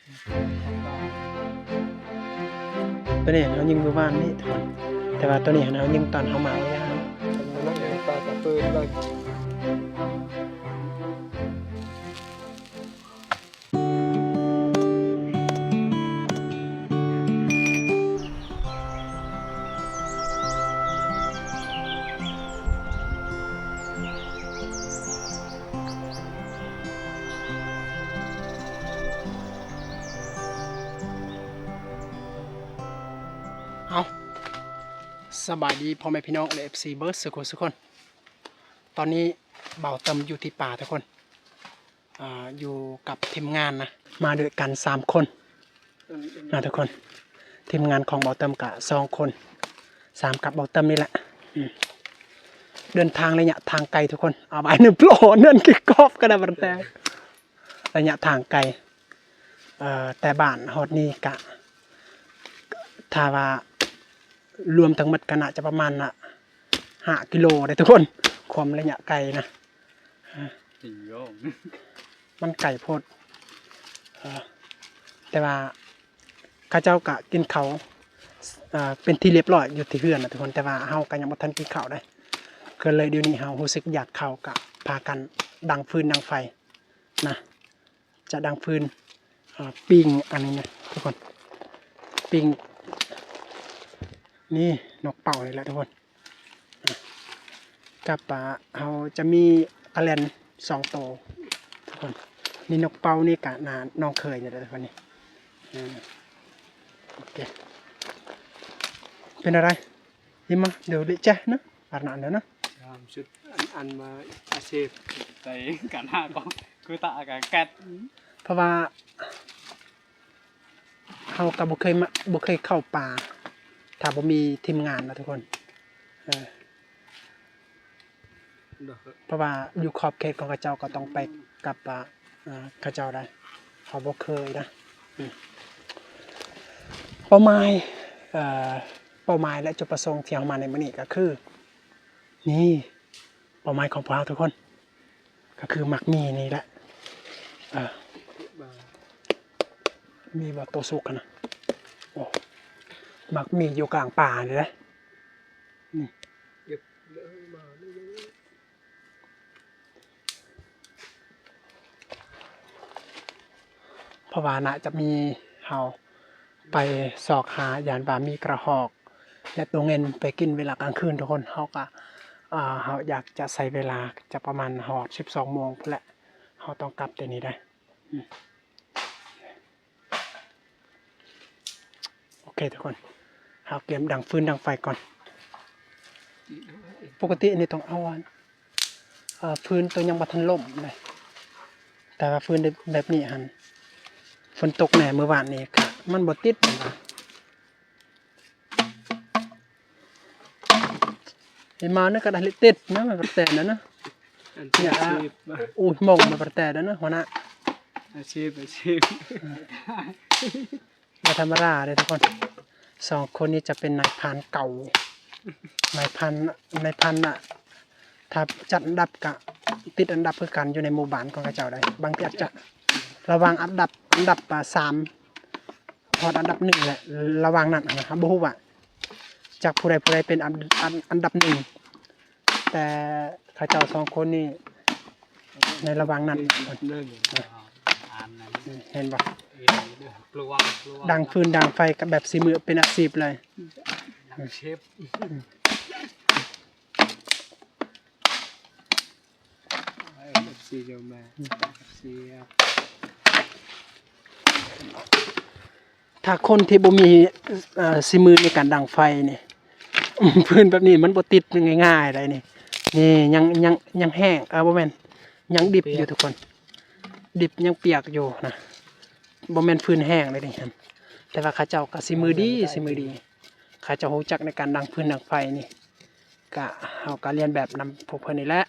ຕົວນີ້ເຮົາຍິງມື້ວານນີ້ທຸກຄົນ ແຕ່ວ່າຕົວນີ້ເຮົາຍິງຕອນເຮົາມາເອົາຢາ. ເອົາ ສະບາຍດີພໍ່ແມ່ພີ່ນ້ອງ ແລະ ເອັຟຊີ ເບິດສູ່ຄົນສູ່ຄົນ. ຕອນນີ້ບ່າວເຕີມຢູ່ທີ່ປ່າທຸກຄົນ ອ່າ ຢູ່ກັບທີມງານນະ ມາດ້ວຍກັນສາມຄົນນະທຸກຄົນ. ທີມງານຂອງບ່າວເຕີມກະສອງຄົນ ສາມກັບບ່າວເຕີມນີ້ແຫຼະ. ອືມ ເດີນທາງໄລຍະທາງໄກທຸກຄົນ ເອົາໄວ້ໃນໂປຣເນີນກິກອບກະໄດ້ ແຕ່ໄລຍະທາງໄກ ເອີ ແຕ່ບ້ານຮອດນີ້ກະ ຖ້າວ່າລວມທັງໝົດກະໜ້າຈະປະມານ ຫ້າກິໂລເດ້ທຸກຄົນ ຄວາມໄລຍະໄກນະ. ມັນໄກໂພດ ເອີ ແຕ່ວ່າເຂົາເຈົ້າກະກິນເຂົ້າ ເອີ ເປັນທີ່ລຽບຮ້ອຍຢູ່ທີ່ເຮືອນນະທຸກຄົນ ແຕ່ວ່າເຮົາກະຍັງບໍ່ທັນກິນເຂົ້າເດ້ ກະເລີຍດຽວນີ້ເຮົາຮູ້ສຶກຢາກເຂົ້າ ກະພາກັນດັງຟືນດັງໄຟນະ ຈະດັງຟືນ ເອີ ປີ້ງອັນນີ້ນະທຸກຄົນ ປີ້ງ ນີ້ນົກເປົ້ານີ້ແຫຼະທຸກຄົນ. ກັບ ອ່າ ເຮົາຈະມີອາແລນສອງໂຕທຸກຄົນ ນີ້ນົກເປົ້ານີ້ກະໜ້ານ້ອງເຂີຍນີ້ແຫຼະທຸກຄົນນີ້. ເອີ ໂອເຄ ເປັນອະໄລ? ເຫັນມາ ເດີລິແຈນະ ອານານເດີນະ ສາມຊຸດ ອັນ ອັນມາອາຊີບ ໃສ່ກັນຫາກໍຄືຕາກະແກັດ ເພາະວ່າ ເຮົາກໍບໍ່ເຄີຍມາ ບໍ່ເຄີຍເຂົ້າປ່າ ຖ້າບໍ່ມີທີມງານນະທຸກຄົນ. ເອີ ເພາະວ່າຢູ່ຂອບເຂດຂອງເຂົາເຈົ້າກໍຕ້ອງໄປກັບ ອ່າ ເຂົາເຈົ້າໄດ໋ ເຮົາບໍ່ເຄີຍນະ. ເປົ້າໝາຍ ເອີ ເປົ້າໝາຍ ແລະ ຈຸດປະສົງທີ່ເຮົາມາໃນມື້ນີ້ກໍຄື ນີ້ ເປົ້າໝາຍຂອງພວກເຮົາທຸກຄົນ ກໍຄືໝາກໝີ່ນີ້ແຫຼະ. ເອີ ມີບໍ່ໂຕສຸກຫັ້ນນະ? ໂອ້ ໝາກໝີ່ຢູ່ກາງປ່ານີ້ເດ້. ນີ້ ເພາະວ່າໜ້າຈະມີ ເຮົາໄປຊອກຫາ ຢ້ານວ່າມີກະຮອກ ແລະ ໂຕເງິນໄປກິນເວລາກາງຄືນທຸກຄົນ. ເຮົາກະ ເຮົາຢາກຈະໃຊ້ເວລາຈະປະມານຮອດສິບສອງໂມງພຸ້ນແຫຼະ ເຮົາຕ້ອງກັບແຕ່ນີ້ໄດ໋. ໂອເຄທຸກຄົນ ເຮົາກຽມດັງຟືນດັງໄຟກ່ອນ. ປົກກະຕິນີ້ຕ້ອງເອົາອັນ ເອີ ຟືນໂຕຍັງບໍ່ທັນລົ້ມເດ້ ແຕ່ວ່າຟືນແບບນີ້ຫັ້ນ ຝົນຕົກແດ່ມື້ວານນີ້ກະມັນບໍ່ຕິດ. ເຫັນມານີ້ກະໄດ້ເລັດຕິດນະ ມາປະແຕນນະ ອັນນີ້ອາຊີບ ໂອ້ຍ ມອງມາປະແຕນນະ ຫົວໜ້າ ອາຊີບ ອາຊີບ ບໍ່ທຳມະດາເດ້ທຸກຄົນ. ສອງຄົນນີ້ຈະເປັນນາຍພານເກົ່າ ນາຍພານ ນາຍພານນະ ຖ້າຈັດອັນດັບກະຕິດອັນດັບຄືກັນ ຢູ່ໃນໝູ່ບ້ານຂອງເຂົາເຈົ້າໄດ໋. ບາງທີອາດຈະລະຫວ່າງອັນດັບ ອັນດັບ ອ່າ ສາມ ຮອດອັນດັບໜຶ່ງແຫຼະ ລະຫວ່າງນັ້ນນະ ເຮົາບໍ່ຮູ້ວ່າຈັກຜູ້ໃດ ຜູ້ໃດເປັນອັນ ອັນ ອັນດັບໜຶ່ງ ແຕ່ເຂົາເຈົ້າສອງຄົນນີ້ໃນລະຫວ່າງນັ້ນ ເຫັນບໍ່? ດັງຟືນດັງໄຟກັບແບບສີມືເປັນອາຊີບເລີຍ. ເອັຟຊີ ເຈົ້າມາ ເອັຟຊີ ຖ້າຄົນທີ່ບໍ່ມີ ເອີ ສີມືໃນການດັງໄຟນີ້ ຟືນແບບນີ້ມັນບໍ່ຕິດງ່າຍໆໃດນີ້. ນີ້ຍັງ ຍັງ ຍັງແຫ້ງ ເອີ ບໍ່ແມ່ນ ຍັງດິບຢູ່ທຸກຄົນ ດິບຍັງປຽກຢູ່ນະ ບໍ່ແມ່ນຟືນແຫ້ງເດ້ນີ້. ແຕ່ວ່າເຂົາເຈົ້າກໍສີມືດີ ສີມືດີ ເຂົາເຈົ້າຮູ້ຈັກໃນການດັງຟືນດັງໄຟນີ້ ກະ ເຮົາກໍລຽນແບບນຳພວກເພິ່ນນີ້ແຫຼະ.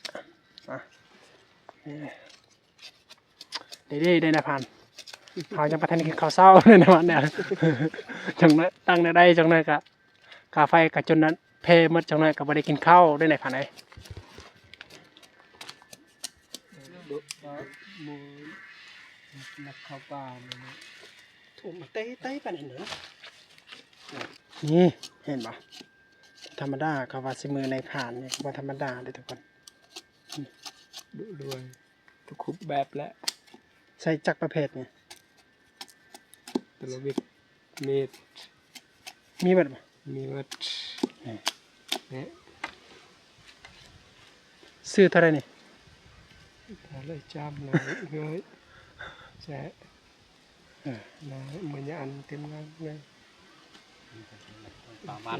ອ່ະ ນີ້ເດ້ ໄດ້ນາຍພານ ເຮົາຍັງບໍ່ທັນໄດ້ກິນເຂົ້າເຊົ້າເລີຍນາຍພານເດ້. ຈັກໜ້ອຍຕັ້ງແນວໃດ ຈັກໜ້ອຍກະ ກາໄຟກະຈົນນັ້ນ ເພໝົດ ຈັກໜ້ອຍກະບໍ່ໄດ້ກິນເຂົ້າເດ້ນາຍພານເອີຍ. ນັກເຂົ້າປ່ານີ້ ໂອ້ ມັນເຕະໄດ້ປານນັ້ນເນາະ. ນີ້ ເຫັນບໍ່? ທຳມະດາ ເຂົາວ່າສີມືນາຍພານນີ້ບໍ່ທຳມະດາເດ້ທຸກຄົນ. ດຸດວຍ ທຸກຮູບແບບແຫຼະ. ໃຊ້ຈັກປະເພດນີ້? ຕະຫຼະວິດ ມີດ ມີເບິດບໍ່? ມີເບິດ. ນີ້ ນີ້ ຊື້ເທົ່າໃດນີ້? ເລີຍຈຳນະເອີຍ ແຊະ ເອີ ນະ ມື້ຍາມເຕັມງານເລີຍ ປາມານ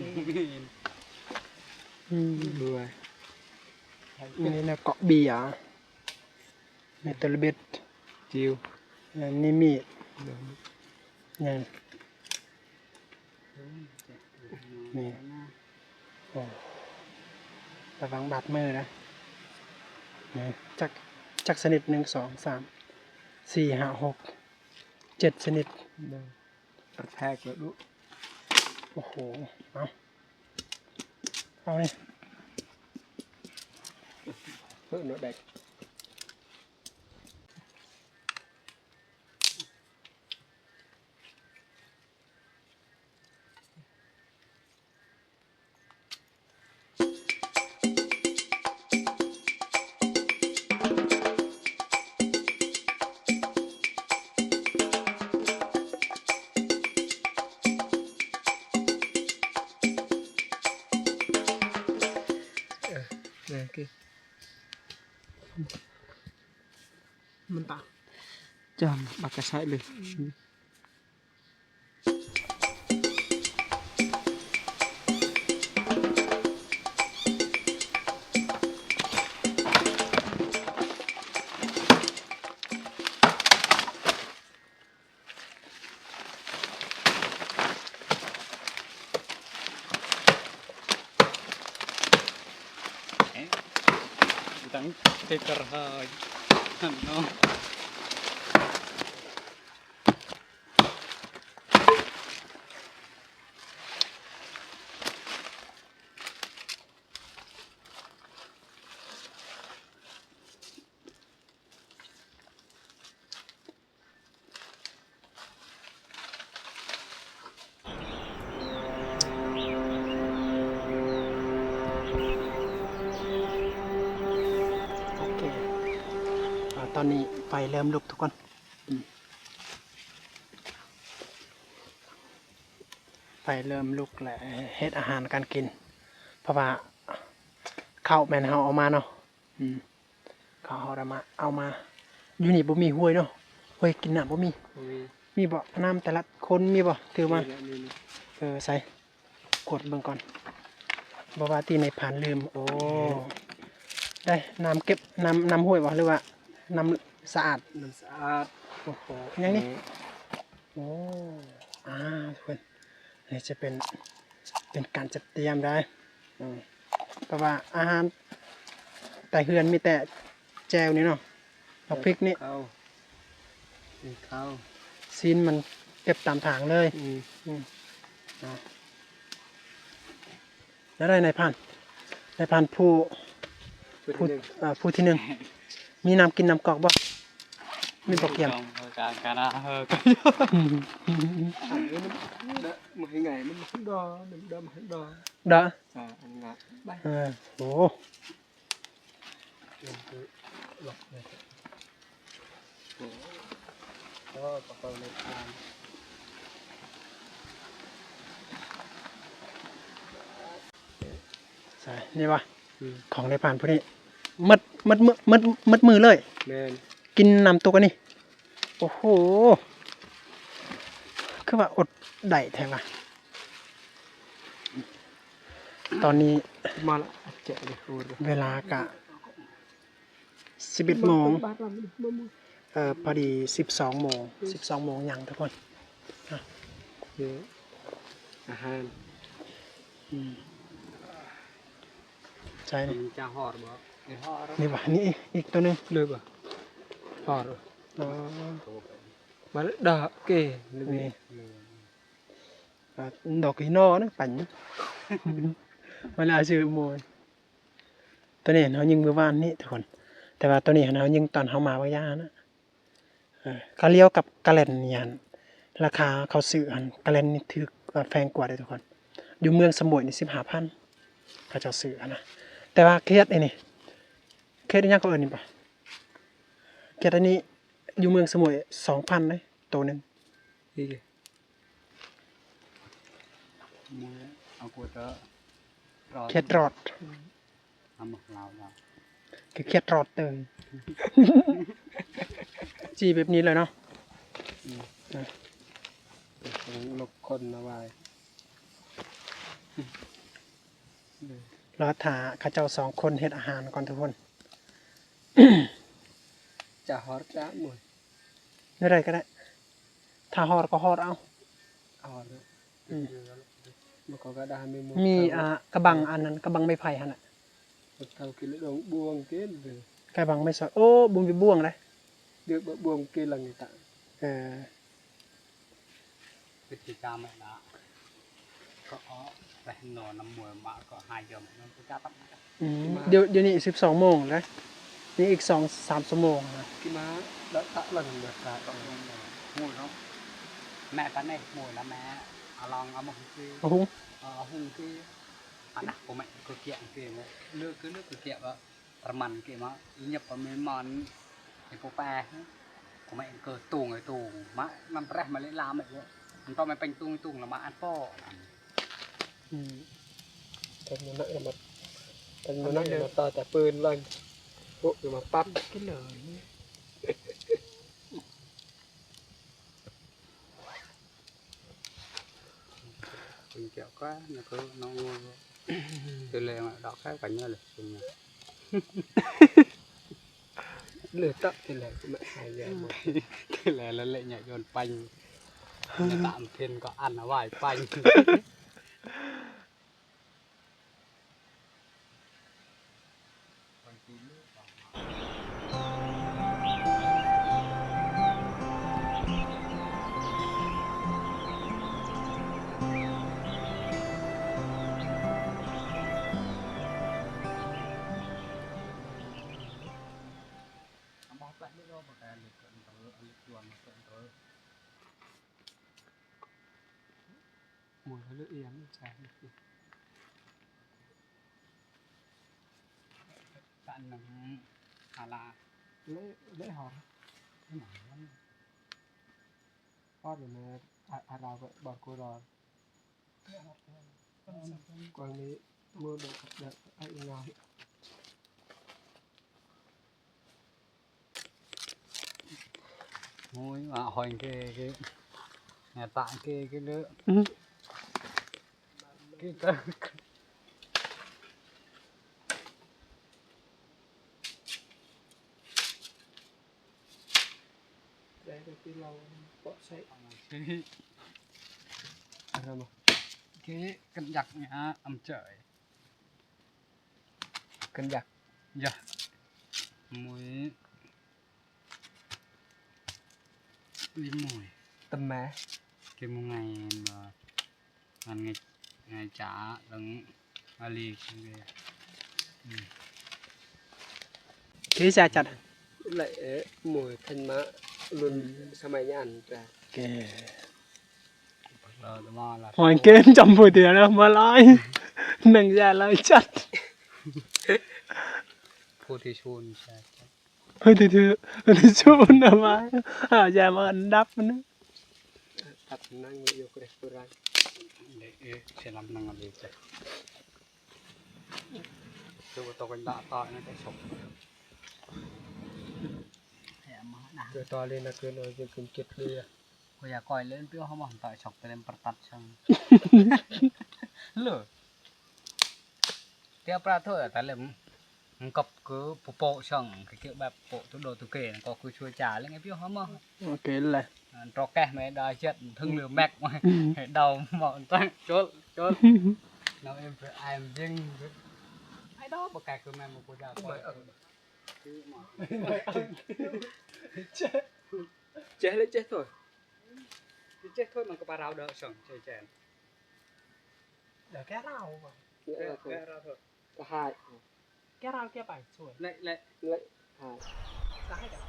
ອືມ ດ້ວຍ. ນີ້ນະ ເກາະເບຍ ມີແຕ່ລະເບັດ ຈິ້ວ ແລະ ນີ້ມີດ ໂດຍ ນີ້ ນີ້ ໂອ້ ລະວັງບາດມືນະ. ນີ້ ຈັກ ຈັກຊະນິດ? ໜຶ່ງ ສອງ ສາມ ສີ່ ຫ້າ ຫົກ ເຈັດຊະນິດ ໂດຍ. ປະແທກແລ້ວດຸ ໂອ້ໂຫ ເອົາ ເອົານີ້ ເພິ່ນໂດດໄດ້. ເອີ ໂອເຄ ມັນຕາ ຈຳບັກກະໄຊເລີຍ. ໂອເຄ ອາ ຕອນນີ້ໄຟເລີ່ມລຸກທຸກຄົນ ອືມ ໄຟເລີ່ມລຸກແລ້ວ ເຮັດອາຫານການກິນ ເພາະວ່າເຂົ້າແມ່ນເຮົາເອົາມາເນາະ ອືມ. ເຂົາເອົາມາ ເອົາມາ ຢູ່ນີ້ບໍ່ມີຫ້ວຍເນາະ ຫ້ວຍກິນນ້ຳບໍ່ມີ ບໍ່ມີ ມີບໍ່? ນ້ຳແຕ່ລະຄົນມີບໍ່? ຖືມາ ມີແຫຼະ ມີ ມີ ເອີ ໃສ ກວດເບິ່ງກ່ອນ ບໍ່ວ່າຕິນາຍພານລືມ. ໂອ້ ໄດ້ ນ້ຳເກັບ ນ້ຳ ນ້ຳຫ້ວຍບໍ່ ຫຼືວ່ານ້ຳສະອາດ? ນ້ຳສະອາດ. ໂອ້ໂຫ ຫຍັງນີ້? ໂອ້ ອາ ທຸກຄົນ ນີ້ຈະເປັນ ເປັນການຈັດຕຽມໄດ໋ ອືມ ເພາະວ່າອາຫານໃນເຮືອນມີແຕ່ແຈ່ວນີ້ເນາະ ບັກພິກນີ້ ເຂົ້າ ເຂົ້າ ຊີ້ນມັນເກັບຕາມທາງເລີຍ ອືມ ອືມ ອາ ແລ້ວໄດ້ນາຍພານ ນາຍພານຜູ້ ຜູ້ທີໜຶ່ງ ຜູ້ ເອີ ຜູ້ທີໜຶ່ງ ມີນ້ຳກິນນ້ຳກອກບໍ່? ມີບໍ່ກຽມ? ການ ການ ເອີ ການ ອັນນີ້ມັນ ມັນຄືຫຍັງ ມັນດອ ມັນດອ ມັນດອ ດອ ອ່າ ອັນງາ ເອີ ໂອ້ ໃສ່ ນີ້ວະ ອືມ ຂອງນາຍພານຜູ້ນີ້ ໝົດ ໝົດມື້ ໝົດ ໝົດມື້ເລີຍ ແມ່ນ ກິນນ້ຳຕົກອັນນີ້ ໂອ້ໂຫ ຄືວ່າອົດໄດ້ແທ້ວະ. ຕອນນີ້ ມາລະ ເວລາກະສິບເອັດໂມງ ເອີ ພໍດີສິບສອງໂມງ ສິບສອງໂມງຫຍັງທຸກຄົນ ອາຫານ ອືມ ໃສ່ນີ້ ຈະຮອດບໍ່? ນີ້ຫວາ ນີ້ອີກ ອີກຕົວໜຶ່ງ ເລີຍບໍ່? ຮອດ ອໍ ມາລະ ດອກເກ ນີ້ ອ່າ ດອກຫີນອນະ ປັນ ມາລະ ຊື່ໂມຍ ຕົວນີ້ເຮົາຍິງມື້ວານນີ້ທຸກຄົນ ແຕ່ວ່າຕົວນີ້ເຮົາຍິງຕອນເຮົາມາວາຍານະ ເອີ ກະລຽວກັບກະແລ່ນນີ້ຫັ້ນ ລາຄາເຂົາຊື້ຫັ້ນ ກະແລັນນີ້ຖືກ ເອີ ແພງກວ່າເດ້ທຸກຄົນ. ຢູ່ເມືອງສະໝວຍນີ້ສິບຫ້າພັນ ເຂົາເຈົ້າຊື້ຫັ້ນນະ. ແຕ່ວ່າເຂດອັນນີ້ ເຂດອີ່ຫຍັງເຂົາເອີ້ນນີ້ປະ? ເຂດອັນນີ້ຢູ່ເມືອງສະໝວຍສອງພັນເດ້ ໂຕໜຶ່ງ. ເຂດຣອດ ຄືເຂດຣອດເຕີ ຈີ່ແບບນີ້ເລີຍເນາະ. ອືມ ລົບຄົນນະວາຍ ລໍຖ້າເຂົາເຈົ້າສອງຄົນເຮັດອາຫານກ່ອນທຸກຄົນ. ຈະຮອດຈະໝົດ ແນວໃດກໍໄດ້ ຖ້າຮອດກໍຮອດເອົາ. ຮອດ ອືມ ມັນກໍກະດານມີໝົດ ມີ ອ່າ ກະບັງອັນນັ້ນ ກະບັງໄມ້ໄຜ່ຫັ້ນນະ ເຂົາກິນແລ້ວດົງບວງກິນ ກະບັງໄມ້ສອຍ. ໂອ້ ບໍ່ມີບວງເດ້ ເດືອກບໍ່ບວງກິນລະນີ້ຕະ. ເອີ ວິທີການແມ່ນນະ ກໍເອົາໄປນອນນຳມວຍມາກໍຫາຍເດີມນັ້ນກໍຈັບ. ອືມ ດຽວ ດຽວນີ້ສິບສອງໂມງແລ້ວ ນີ້ອີກສອງສາມຊົ່ວໂມງນະ ທີ່ມາດະຕະລັນດະຕະ ໂອ້ຍເນາະ ແມ່ປານນີ້ໂມຍລະແມ່ ອາລອງອາມະຮຸງກີ ອາຮຸງ ອາຮຸງກີ ອານະ ໂກແມ່ ໂກກຽ ເກມ ເລືອກ ເລືອກ ເລືອກ ເລືອກ ປະມານເກມ ຍຽບປະເມນມອນ ໃຫ້ໂປແປ ໂກແມ່ ເກີດຕຸງ ໄອ້ຕຸງ ມາ ນຳແປມາເລລາມ ມັນຕ້ອງມາເປັນຕຸງ ຕຸງລະມາອັນປ້ອ ອືມ ເປັນມະນະລະມາ ເປັນມະນະລະມາຕໍ່ຈາກປືນລະ ໂອ້ ລະມາປັບກິນເລີຍ. ເປັນແກ້ວກວ່ານະ ຄືນ້ອງງົວ ຄືແລງດອກແຄ່ກັນເນາະເລີຍ ເລີຍຕະ ຄືແລງ ຄືແມ່ຫາຍາ ຄືແລງລະເລຍຍາກໂຍນປັນ ຕາມເພັນກໍອັນນະວາຍປັນ. ມວຍເຂົາເລີກອີ່ຫຍັງໃສ່ ປານໜຶ່ງ ອາລາ ເລ ເລຮອນ ຮອດຢູ່ໃນ ອາ ອາລາ ບອນກູຣອນ ກວາງນີ້ ໂມດ ດອກ ດອກ ອາອີງາ ໂອ້ຍ ວ່າຫອຍເກ ເກ ແມ່ຕາເກ ເກເລີ ອືມ ເກເກີ ໄດ້ແຕ່ທີ່ເຮົາເກາະໃສ່ ອາລະມາ ເກ ກັນຍັກເນຍ ອຳເຈີຍ Cân giặc. Yah. Mùi. Đi mùi. Tầm mé. Cái mùi ngày mà ăn ngày, ngày chả lẫn ali cái. Ừ. Thế sao chặt? Lại mùi thân mã luôn sao mày nhá ăn ra. Kê. ຫອຍເກນຈຳບໍ່ເທື່ອນະ ມາຫຼາຍ ໜັງຢາຫຼາຍຈັດ ຜູ້ທີ່ຊູນ ຜູ້ທີ່ຖື ຜູ້ທີ່ຊູນເອົາມາ ຫາຢາມາອັນດັບມັນ ຕັດນັ່ງຢູ່ເກຣດໂບຣານ ເອ ເຊລຳນັ່ງເລີຍ ຄືວ່າຕອກກັນດາຕາຍໃນກະສົບ ຄືຕອນເລນນະ ຄືນ້ອຍຈຶ່ງຂຶ້ນເກັດເຫຼືອ Khuya coi lên piu hông hông tại sọc tê lên prat tat sang. Lơ. Tia prat thôi ta lem. Ngkop ku pupo sang ke ke bap po tu do tu ke ko ku chua cha leng piu hông hông. Oke le. Trokeh me da jet thung lơ mek. He dau mo tang chol chol. Nau em pe ai jing. Ai dau ba kai ku me mo ku ja ko. Cheh le cheh thôi. Cheh thôi ມັນກໍປາລາວເດີ ເຊິ່ງ ເຊີນ ເດີແກ່ລາວ ແກ່ລາວ ກໍຫາຍ ແກ່ລາວແກ່ໄປຊ່ວຍ ແລະ ແລະ ຫາຍ ກໍໃຫ້ກັນ.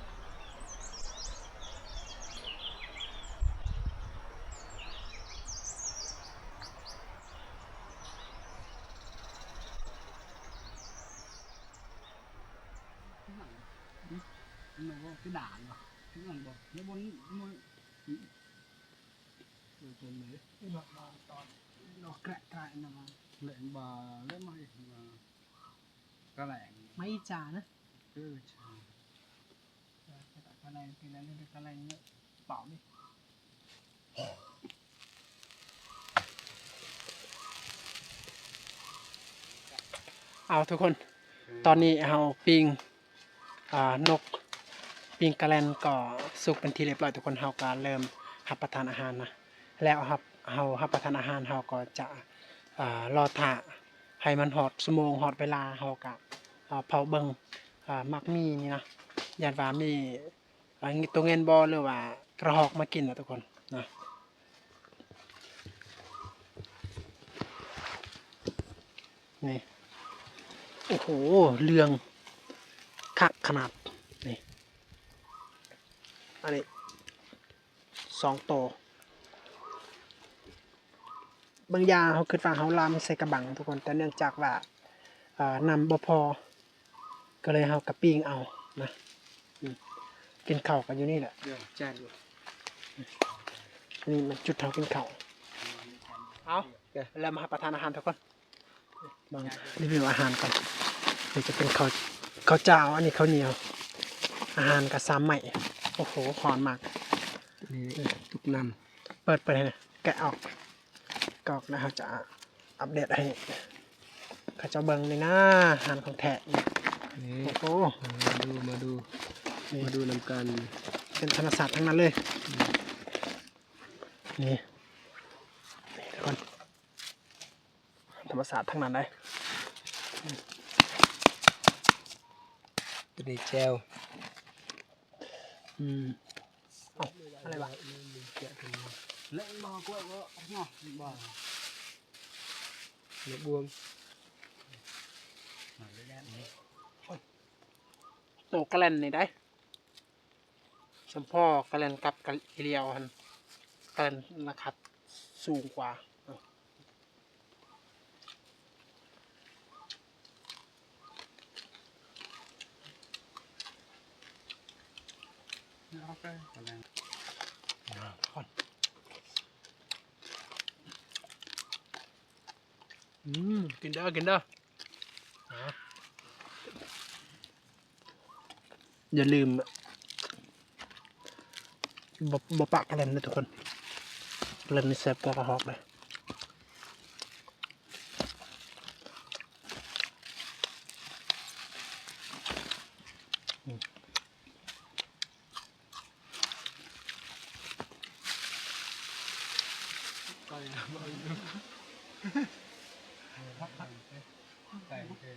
ກະດານບໍ່ ນັ້ນບໍ່ ແລ້ວບໍ່ ບໍ່ ເອີ ຕົວນີ້ ດອກບານຕອນ ດອກແກະກາຍນະ ແລະ ບາ ແລະ ມາອີກ ມາ ກະແຫຼງ ໄມ້ຈານະ ເອີ ຈາ ກະແຫຼງ ກະແຫຼງ ກະແຫຼງ ເປົ່ານີ້. ເອົາ ທຸກຄົນ ຕອນນີ້ເຮົາປີ້ງ ອ່າ ນົກ ປີ້ງກະແລັນກໍສຸກເປັນທີ່ຮຽບຮ້ອຍ ທຸກຄົນ. ເຮົາກໍເລີ່ມຮັບປະທານອາຫານນະ ແລ້ວຮັບ ເຮົາຮັບປະທານອາຫານ ເຮົາກໍຈະ ອ່າ ລໍຖ້າໃຫ້ມັນຮອດຊົ່ວໂມງ ຮອດເວລາ ເຮົາກໍ ອ່າ ເຝົ້າເບິ່ງ ອ່າ ໝາກໝີ່ນີ້ນະ ຢ້ານວ່າມີ ອ່າ ໂຕເງິນບໍ່ ຫຼືວ່າກະຮອກມາກິນນະ ທຸກຄົນນະ. ນີ້ ໂອ້ໂຫ ເຫຼືອງຄັກຂະໜາດນີ້ ອັນນີ້ສອງໂຕ. ບາງຢ່າງເຮົາຄິດວ່າເຮົາລຳໃສ່ກະບັງ ທຸກຄົນ ແຕ່ເນື່ອງຈາກວ່າ ເອີ ນ້ຳບໍ່ພໍ ກໍເລີຍເຮົາກະປີ້ງເອົານະ. ອືມ ກິນເຂົ້າກັນຢູ່ນີ້ແຫຼະ ນີ້ມັນຈຸດເຮົາກິນເຂົ້າ. ເອົາ ແລ້ວມາຮັບປະທານອາຫານ ທຸກຄົນ ເບິ່ງຣີວິວອາຫານກ່ອນ. ນີ້ຈະເປັນເຂົ້າ ເຂົ້າຈ້າວ ອັນນີ້ເຂົ້າໜຽວ ອາຫານກະສາມໄມ້. ໂອ້ໂຫ ຮ້ອນມາກ ນີ້ ອືມ ຕຸກນ້ຳ ເປີດ ເປີດໃຫ້ ແກະອອກ ກອກແລ້ວເຮົາຈະອັບເດດໃຫ້ເຂົາເຈົ້າເບິ່ງນີ້ນະ ຮ້ານຂອງແທ້ນີ້. ໂອ້ໂຫ ມາດູ ມາດູ ນີ້ ມາດູນຳກັນ ເປັນທຳມະຊາດທັງນັ້ນເລີຍ. ນີ້ ນີ້ທຸກຄົນ ທຳມະຊາດທັງນັ້ນເລີຍ. ໂຕນີ້ແຈ່ວ ອືມ ເອົາ ອະໄລວະ ເລະບໍ່ ກ້ວຍບໍ່ ເນາະ ບໍ່ ເລະບວມ ໂຕກະແລັນນີ້ໄດ໋ ສຳພໍກະແລັນກັບກະຫຼຽວຫັ້ນ ກະແລັນລາຄາສູງກວ່າ. ອືມ ກິນເດີ ກິນເດີ ອ່າ. ຢ່າລືມ ບໍ່ ບໍ່ປະກະແລັນເດີທຸກຄົນ ກະແລັນນີ້ແຊບກວ່າກະຮອກເດ້. ໄກ່ ໄກ່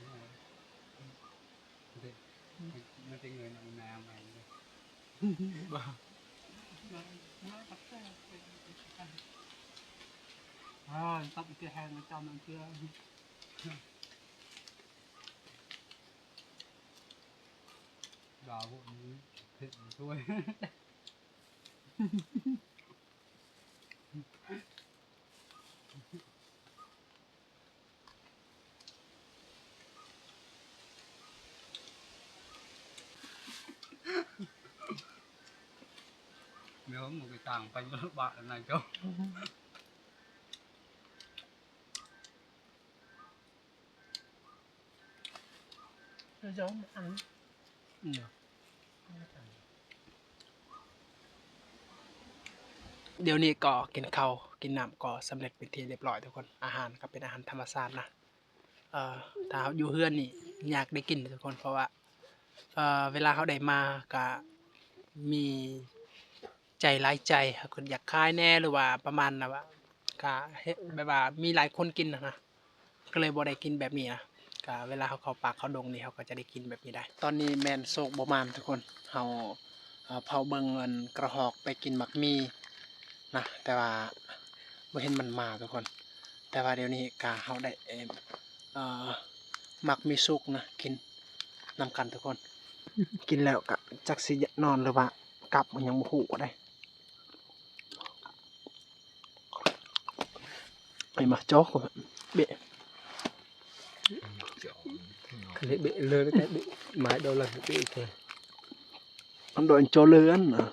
ມັນຈະເງີຍໜ້າມາໃໝ່ເດ້. ອ່າ ຕັດອີກແຮງນະ ຈຳນຳເທື່ອ ດາວພວກນີ້ເຜັດຊ່ວຍ. ແມ່ນບໍ່ໄປຕ່າງໄປລະບາດນະເຈົ້າ. ເຈົ້າ ອັນ ອືມ. ດຽວນີ້ກໍກິນເຂົ້າກິນນ້ຳກໍສຳເລັດເປັນທີ່ຮຽບຮ້ອຍທຸກຄົນ. ອາຫານກໍເປັນອາຫານທຳມະຊາດນະ. ເອີ ຖ້າເຮົາຢູ່ເຮືອນນີ້ຍາກໄດ້ກິນທຸກຄົນ ເພາະວ່າ ເອີ ເວລາເຮົາໄດ້ມາກະມີໃຈຫຼາຍໃຈ ເຮົາກໍຢາກຂາຍແດ່ ຫຼືວ່າປະມານວ່າ ກະເຮັດແບບວ່າມີຫຼາຍຄົນກິນຫັ້ນນະ. ກໍເລີຍບໍ່ໄດ້ກິນແບບນີ້ນະ. ກະເວລາເຮົາເຂົ້າປ່າເຂົ້າດົງນີ້ ເຮົາກໍຈະໄດ້ກິນແບບນີ້ໄດ໋. ຕອນນີ້ແມ່ນໂຊກບໍ່ໝານທຸກຄົນ. ເຮົາ ເອີ ເຝົ້າເບິ່ງອັນກະຮອກໄປກິນໝາກໝີ່ນະ ແຕ່ວ່າບໍ່ເຫັນມັນມາທຸກຄົນ. ແຕ່ວ່າດຽວນີ້ກະເຮົາໄດ້ ເອີ ໝາກໝີ່ສຸກນະ ກິນນຳກັນທຸກຄົນ. ກິນແລ້ວກະຈັກຊິນອນ ຫຼືວ່າກັບ ຍັງບໍ່ຮູ້ເດ້. ໄປມາຈອກເບະ ເບະເລີຍ ເບະມາໂດນລະເບະ. Đòi cho lươn à.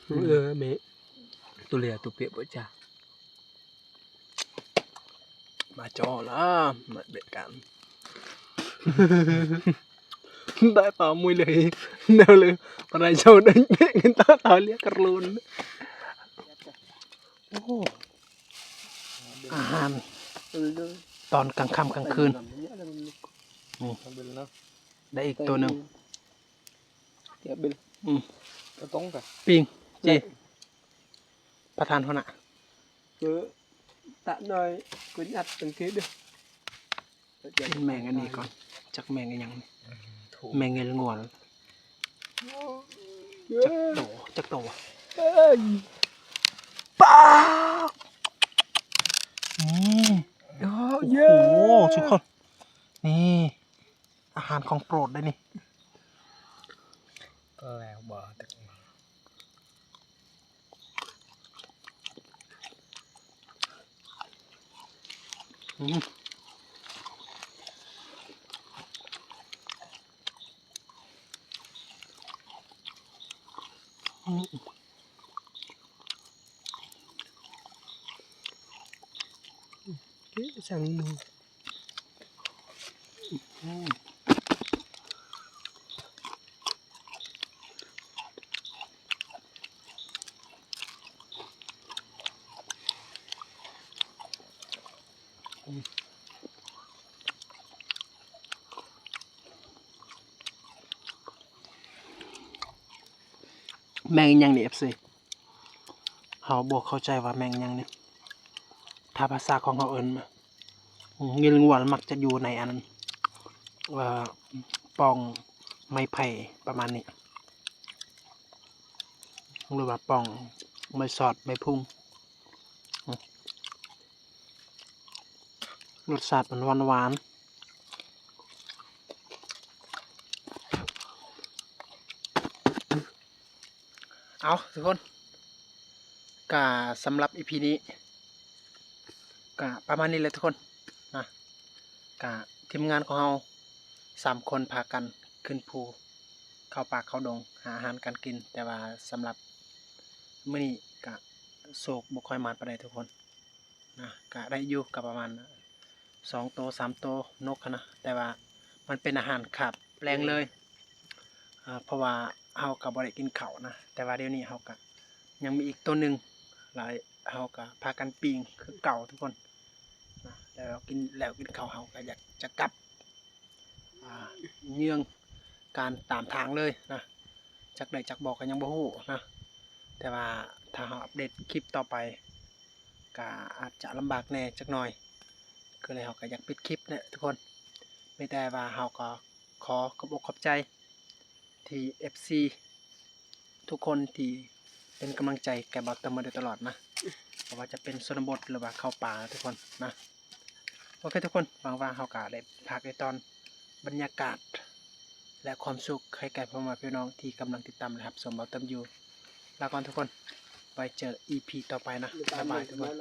Ơ, mẹ. Tụi lìa, tụi piệp bữa cha. Mà cho là, mà để cắn. Đã tỏ mùi lưỡi, nào lưỡi, còn lại sau đánh bệ người ta tỏ liếc cà rôn. Ồ. ອາຫານຕອນກາງຄ່ຳກາງຄືນ. ນີ້ ໄດ້ອີກຕົວໜຶ່ງ. ອືມ ປີ້ງ ເຈ ປະທານຫົວໜ້າ. ເອີ ຕະໜ້ອຍ ກຸນອັດເປັນຄືເດີ. ກິນແມງອັນນີ້ກ່ອນ ຈັກແມງອີ່ຫຍັງນີ້. ແມງເງິນງວນ. ຈັກໂຕ ຈັກໂຕ. ປ້າ ອືມ ໂອ້ ໂອ້ໂຫ ທຸກຄົນ ນີ້ ອາຫານຂອງໂປດເດ້ນີ້. ແລ້ວບໍ່ ອືມ ອືມ ສັ່ງໝູ. ແມງອີ່ຫຍັງນີ້ ເອັຟຊີ? ເຮົາບໍ່ເຂົ້າໃຈວ່າແມງຫຍັງນີ້ ຖ້າພາສາຂອງເຮົາເອີ້ນ ງຶດງວນມັກຈະຢູ່ໃນອັນ ເອີ ປ່ອງໄມ້ໄຜ່ປະມານນີ້ ຫຼືວ່າປ່ອງໄມ້ສອດໄມ້ພຸງ. ລົດຊາດມັນຫວານໆ. ເອົາ ທຸກຄົນ ກະສຳລັບອີພີນີ້ກະປະມານນີ້ແຫຼະທຸກຄົນນະ. ກະທີມງານຂອງເຮົາສາມຄົນພາກັນຂຶ້ນພູ ເຂົ້າປ່າເຂົ້າດົງ ຫາອາຫານການກິນ. ແຕ່ວ່າສຳລັບມື້ນີ້ກະໂຊກບໍ່ຄ່ອຍໝານປານໃດທຸກຄົນ. ນະ ກະໄດ້ຢູ່ ກະປະມານສອງໂຕສາມໂຕນົກຫັ້ນນະ ແຕ່ວ່າມັນເປັນອາຫານຄາບແລງເລີຍ ເພາະວ່າເຮົາກະບໍ່ໄດ້ກິນເຂົ້ານະ. ແຕ່ວ່າດຽວນີ້ເຮົາກະຍັງມີອີກໂຕໜຶ່ງ ແລ້ວເຮົາກະພາກັນປີ້ງຄືເກົ່າທຸກຄົນນະ. ແລ້ວກິນ ແລ້ວກິນເຂົ້າເຮົາກະຢາກຈະກັບ ອ່າ ເຍືອງການຕາມທາງເລີຍນະ. ຈັກໄດ້ຈັກບໍ່ກະຍັງບໍ່ຮູ້ນະ ແຕ່ວ່າຖ້າເຮົາອັບເດດຄລິບຕໍ່ໄປກະອາດຈະລຳບາກແດ່ຈັກໜ້ອຍ ຄືເລີຍເຮົາກະຢາກປິດຄລິບແຫຼະທຸກຄົນ. ມີແຕ່ວ່າເຮົາກໍຂໍຂອບອົກຂອບໃຈທີ່ເອັຟຊີ ທຸກຄົນທີ່ເປັນກຳລັງໃຈແກ່ບ່າວເຕີມມາໂດຍຕະຫຼອດນະ ບໍ່ວ່າຈະເປັນຊົນນະບົດ ຫຼືວ່າເຂົ້າປ່ານະທຸກຄົນນະ. ໂອເຄທຸກຄົນ ຫວັງວ່າເຮົາກະໄດ້ພາກໄດ້ຕອນບັນຍາກາດ ແລະ ຄວາມສຸກໃຫ້ແກ່ພໍ່ແມ່ພີ່ນ້ອງທີ່ກຳລັງຕິດຕາມ ແລະ ຮັບຊົມບ່າວເຕີມຢູ່. ລາກ່ອນທຸກຄົນ ໄວ້ເຈີອີພີຕໍ່ໄປນະ. ບາຍບາຍທຸກຄົນ.